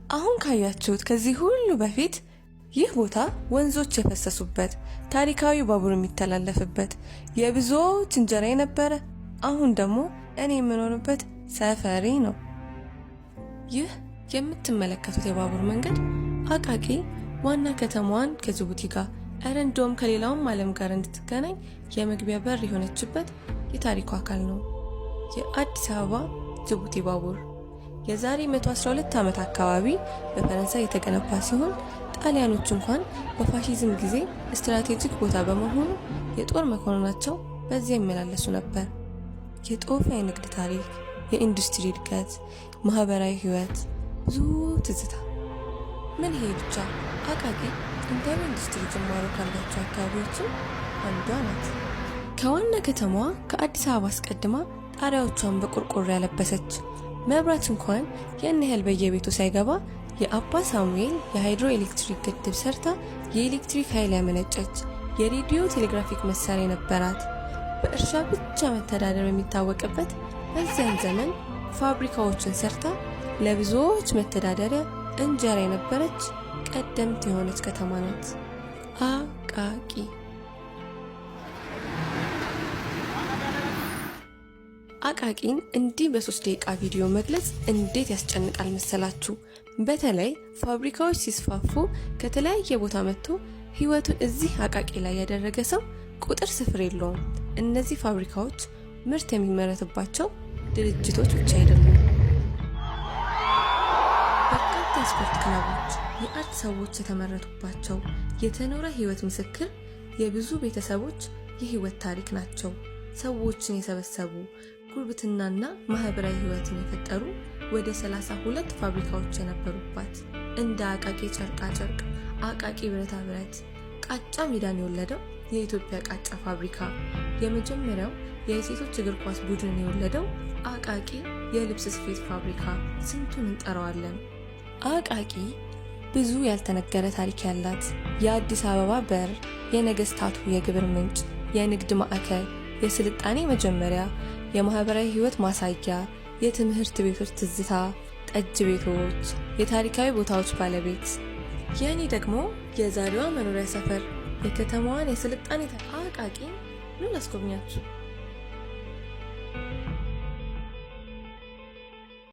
አሁን ካያችሁት ከዚህ ሁሉ በፊት ይህ ቦታ ወንዞች የፈሰሱበት፣ ታሪካዊ ባቡር የሚተላለፍበት፣ የብዙዎች እንጀራ የነበረ፣ አሁን ደግሞ እኔ የምኖርበት ሰፈሬ ነው። ይህ የምትመለከቱት የባቡር መንገድ አቃቂ ዋና ከተማዋን ከጅቡቲ ጋር፣ እረ እንደውም ከሌላውም ዓለም ጋር እንድትገናኝ የመግቢያ በር የሆነችበት የታሪኩ አካል ነው። የአዲስ አበባ ጅቡቲ ባቡር የዛሬ 112 ዓመት አካባቢ በፈረንሳይ የተገነባ ሲሆን ጣሊያኖች እንኳን በፋሺዝም ጊዜ ስትራቴጂክ ቦታ በመሆኑ የጦር መኮንናቸው በዚያ ይመላለሱ ነበር። የጦፈ የንግድ ታሪክ፣ የኢንዱስትሪ እድገት፣ ማህበራዊ ህይወት፣ ብዙ ትዝታ። ምን ይሄ ብቻ፣ አቃቂ ጥንታዊ ኢንዱስትሪ ጅማሮ ካላቸው አካባቢዎችም አንዷ ናት። ከዋና ከተማዋ ከአዲስ አበባ አስቀድማ ጣሪያዎቿን በቆርቆሮ ያለበሰች፣ መብራት እንኳን ያን ያህል በየቤቱ ሳይገባ የአባ ሳሙኤል የሃይድሮ ኤሌክትሪክ ግድብ ሰርታ የኤሌክትሪክ ኃይል ያመነጨች፣ የሬዲዮ ቴሌግራፊክ መሳሪያ ነበራት። በእርሻ ብቻ መተዳደር የሚታወቅበት በዚያን ዘመን ፋብሪካዎችን ሰርታ ለብዙዎች መተዳደሪያ እንጀራ የነበረች ቀደምት የሆነች ከተማ ናት። አቃቂ። አቃቂን እንዲህ በ3 ደቂቃ ቪዲዮ መግለጽ እንዴት ያስጨንቃል መሰላችሁ? በተለይ ፋብሪካዎች ሲስፋፉ ከተለያየ ቦታ መጥቶ ህይወቱን እዚህ አቃቂ ላይ ያደረገ ሰው ቁጥር ስፍር የለውም። እነዚህ ፋብሪካዎች ምርት የሚመረትባቸው ድርጅቶች ብቻ አይደሉም። በርካታ የስፖርት ክለቦች፣ የ art ሰዎች የተመረቱባቸው፣ የተኖረ ህይወት ምስክር፣ የብዙ ቤተሰቦች የህይወት ታሪክ ናቸው። ሰዎችን የሰበሰቡ፣ ጉርብትናና ማህበራዊ ህይወትን የፈጠሩ ወደ 32 ፋብሪካዎች የነበሩባት፣ እንደ አቃቂ ጨርቃ ጨርቅ፣ አቃቂ ብረታ ብረት፣ ቃጫ ሜዳን የወለደው የኢትዮጵያ ቃጫ ፋብሪካ፣ የመጀመሪያው የሴቶች እግር ኳስ ቡድንን የወለደው አቃቂ የልብስ ስፌት ፋብሪካ፣ ስንቱን እንጠራዋለን። አቃቂ ብዙ ያልተነገረ ታሪክ ያላት፣ የአዲስ አበባ በር፣ የነገስታቱ የግብር ምንጭ፣ የንግድ ማዕከል፣ የስልጣኔ መጀመሪያ፣ የማህበራዊ ህይወት ማሳያ፣ የትምህርት ቤቶች ትዝታ፣ ጠጅ ቤቶች፣ የታሪካዊ ቦታዎች ባለቤት። የእኔ ደግሞ የዛሬዋ መኖሪያ ሰፈር፣ የከተማዋን የስልጣኔ አቃቂ ኑ ላስጎብኛችሁ።